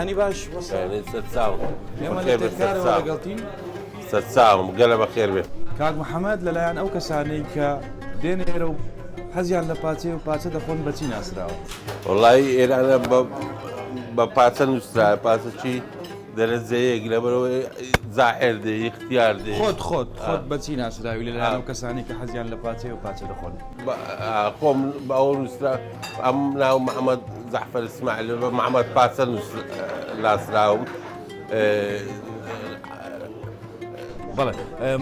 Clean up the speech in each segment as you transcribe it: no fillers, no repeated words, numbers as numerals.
بەیانی باش وەستا. بەیانی سەرچاوم. ئێمە لە بەخێر بێ تێکارەوە سەرچاوم. لەگەڵتین. سەرچاوم گەلە بەخێر بێ. کاک محەمەد لەلایەن ئەو کەسانەی کە دێنە ئێرە و حەزیان لە پاچەیە و پاچە دەخۆن بە چی ناسراوە؟ وەڵایی ئێرانە بە بە پاچە نووسرایە پاچە چی دەرەجەیەک لەبەرەوەی زاعێر دێ ئیختیار دێ. خۆت خۆت خۆت بە چی ناسراوی لەلایەن ئەو کەسانەی کە حەزیان لە پاچەیە و پاچە دەخۆن؟ خۆم بە ئەوە نووسرا ئەم ناو محەممەد زەحفەر ئیسماعیل بە محەممەد پاچە ناسراوم. بەڵێ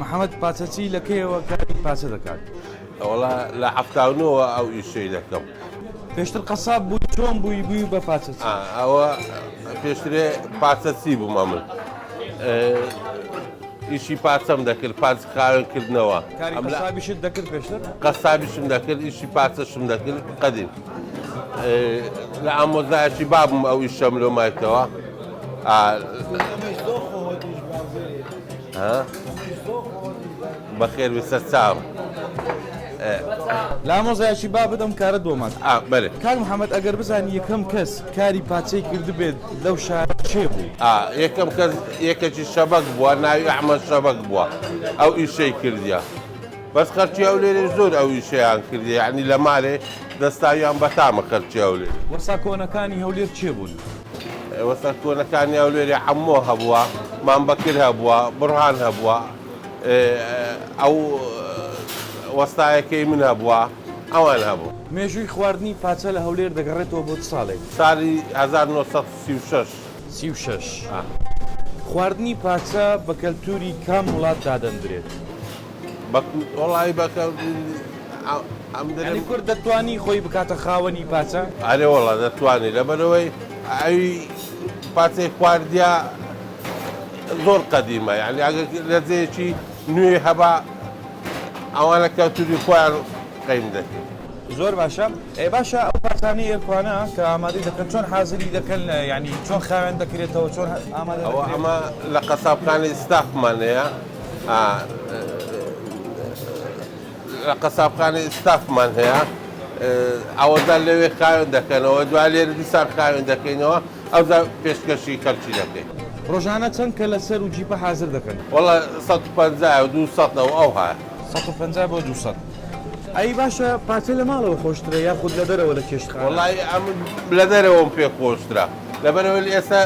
محەممەد پاچەچی لە کەیەوە کاری پاچە دەکات؟ وەڵا لە 79ەوە ئەو ئیشەی دەکەم. پێشتر قەساب بووی چۆن بووی بووی بە پاچەچی؟ ئەوە پێشترێ پاچەچی بووم ئەمن ئیشی پاچەم دەکرد پاچ خاوێن کردنەوە. کاری قەسابیشت دەکرد پێشتر؟ قەسابیشم دەکرد ئیشی پاچەشم دەکرد قەدیم لە ئامۆزایەکی بابم ئەو ئیشەم لۆ مایتەوە. بەخێر بێ سەرچاوم. لە ئامۆزایەکی بابت ئەم کارەت بۆ مات. بەلێ. کاک محەمەد ئەگەر بزانی یەکەم کەس کاری پاچەی کردبێت لەو شارە کێ بوو؟ یەکەم کەس یەکەکی شەبەک بووە ناوی ئەحمەد شەبەک بووە ئەو ئیشەی کردیە بەس خەرکی هەولێرێ زۆر ئەو ئیشەیان کردیە یانی لە مالێ دەستاویان بەتامە خەرکی هەولێر. وەستا کۆنەکانی هەولێر کێ بوون؟ وەستا کۆنەکانی هەولێرێ عەمۆ هەبووە، مام بەکر هەبووە، بوڕهان هەبووە، ئەو وەستایەکەی من هەبووە، ئەوان هەبوون. مێژووی خواردنی پاچە لە هەولێر دەگەڕێتەوە بۆ چ ساڵێک؟ ساڵی 1936. 36. خواردنی پاچە بە کەلتووری کام وڵات دادەندرێت؟ وەڵایی بە ئەم دەرێم. یانی کورد دەتوانی خۆی بکاتە خاوەنی پاچە؟ ئەرێ وەڵا دەتوانی لەبەرئەوەی ئەوی پاچەی خواردیە زۆر قەدیمە یانی ئەگەر لە جێیەکی نوێ هەبا ئەوانە کەلتوری خۆیان قەیم دەکرد. زۆر باشە ئێ باشە ئەو پارچانەی ئێرکوانە کە ئامادەی دەکەن چۆن حازری دەکەن یانی چۆن خاوێن دەکرێتەوە چۆن ئامادە ئەوە ئەمە لە قەسابخانەی ستافمان هەیە لە قەسابخانەی ستافمان هەیە ئەوەدا لەوێ خاوێن دەکەنەوە دوا لێرە دیسان خاوێن دەکەینەوە ئەوجا پێشکەشی خەلکی دەکەین. ڕۆژانە چەند کەلەسەر و جیپە حازر دەکەن؟ وەڵا 150 و 200 و ئەوها. 150 بۆ 200. ئەی باشە پاچە لە ماڵەوە خۆشترە یاخود لە دەرەوە لە چێشتخانە؟ وەڵای ئەمن لە دەرەوەم پێ خۆشترە لەبەرئەوەی ئێستا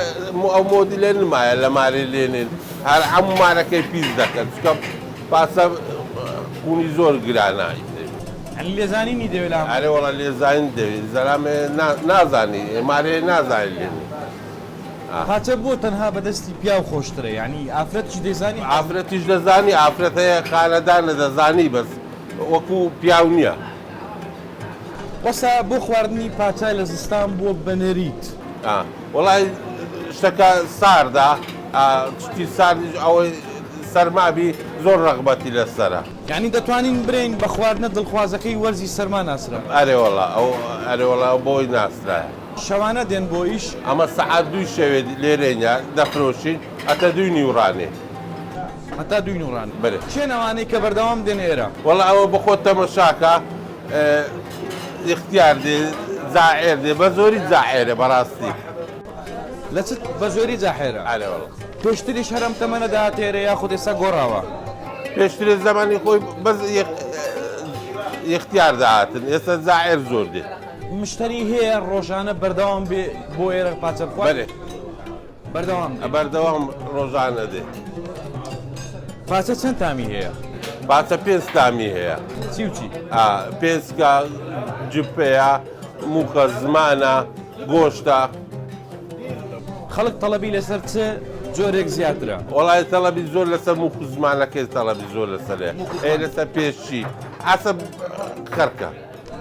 ئەو مۆدیلە نمایە لە مارێ لێنێن هەر هەموو مارەکەی پیس دەکەن چونکە پاچە قونی زۆر گرانە. یانی لێزانینی دەوێ لە. ئەرێ وەڵا لێزانین دەوێ زەلامێ نازانی مارێ نازانی لێنێ. پاچە بۆ تەنها بە دەستی پیاو خۆشترە یانی ئافرەتیش دەیزانی؟ ئافرەتیش دەزانی ئافرەت هەیە خانەدانە دەزانی بەس وەکو پیاو نیە. وەستا بۆ خواردنی پاچە لە زستان بووە بە نەریت. وەڵای شتەکە ساردە شتی ساردیش ئەوەی سەرما بی زۆر ڕەغبەتی لەسەرە. یانی دەتوانین برێین بە خواردنە دڵخوازەکەی وەرزی سەرما ناسرا؟ ئەرێ وەڵا ئەو ئەرێ وەڵا ئەو بەوەی ناسرایە. شەوانە دێن بۆ ئیش؟ ئەمە سەعات دووی شەوێ لێرەین دەفرۆشین هەتا دووی نیوڕانێ. هەتا دووی نیوڕانێ. بەرێ. کێن ئەوانەی کە بەردەوام دێن ئێرە؟ وەڵا ئەوە بەخۆت تەمەشاکە ئیختیار دێ جاعێر دێ بە زۆری جاعێرە بەڕاستی. لە چ بە زۆری جاحێرە؟ ئەرێ وەڵا. پێشتریش هەر ئەم تەمەنە دەهاتە ئێرە یاخود ئێستا گۆڕاوە؟ پێشترێ زەمەنی خۆی بەس ئیختیار دەهاتن ئێستا جاعێر زۆر دێ. مشتەری هەیە ڕۆژانە بەردەوام بێ بۆ ئێرە پاچە بخوات؟ بەرێ. بەردەوام دێ. بەردەوام ڕۆژانە دێ. پاچە چەند تامی هەیە؟ پاچە پێنج تامی هەیە. چی و چی؟ پێسکە، جپەیە، موخە، زمانە، گۆشتە. خەڵک تەڵەبی لەسەر چ جۆرێک زیاترە؟ وەڵای تەڵەبی زۆر لەسەر موخ و زمانەکەی تەڵەبی زۆر لەسەرێ. ئێ لەسەر پێشی عەسەب خەرکە.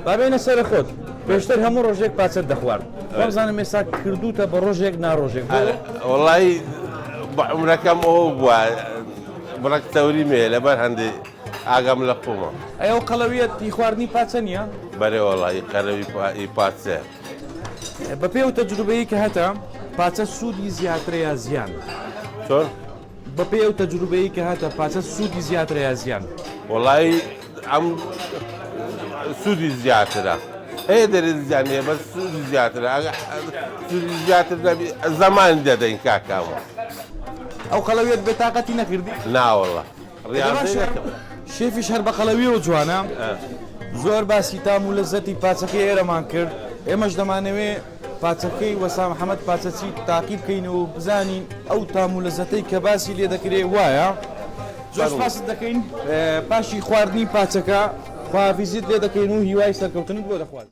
با بێینە سەر خۆت. پێشتر هەموو ڕۆژێک پاچەت دەخوارد. وابزانم ئێستا کردووتە بە ڕۆژێک نا ڕۆژێک. بۆ؟ وەڵای بە عومرەکەم ئەوە بووە بڕەک چەوریم هەیە لەبەر هەندێ ئاگام لە خۆمە. ئەی ئەو قەڵەویەت هی خواردنی پاچە نییە؟ بەرێ وەڵا هی قەرەوی هی پاچەیە. بە پێی ئەو تەجروبەیەی کە هەتە پاچە سوودی زیاترە یا زیان؟ چۆن؟ بە پێی ئەو تەجروبەیەی کە هەتە پاچە سوودی زیاترە یا زیان؟ وەڵایی ئەم سوودی زیاترە. هەیە دەرێ زیان هەیە بەس سوودی زیاترە ئەگە سوودی زیاتر نەبی زەمانی دەدەین کاکامە. ئەو قەڵەویەت بێتاقەتی نەکردی؟ ناوەڵا ڕیاضەی نەکەم. شێفیش هەر بە قەڵەویەوە جوانە. زۆر باسی تام و لەزەتی پاچەکەی ئێرەمان کرد، ئێمەش دەمانەوێ پاچەکەی وەسا محەمەد پاچەچی تاقی بکەینەوە و بزانین ئەو تام و لەزەتەی کە باسی لێ دەکرێ وایە. زۆر سپاست دەکەین. پاشی خواردنی پاچەکە خواحافیزیت لێ دەکەین و هیوای سەرکەوتنت بۆ دەخوازین.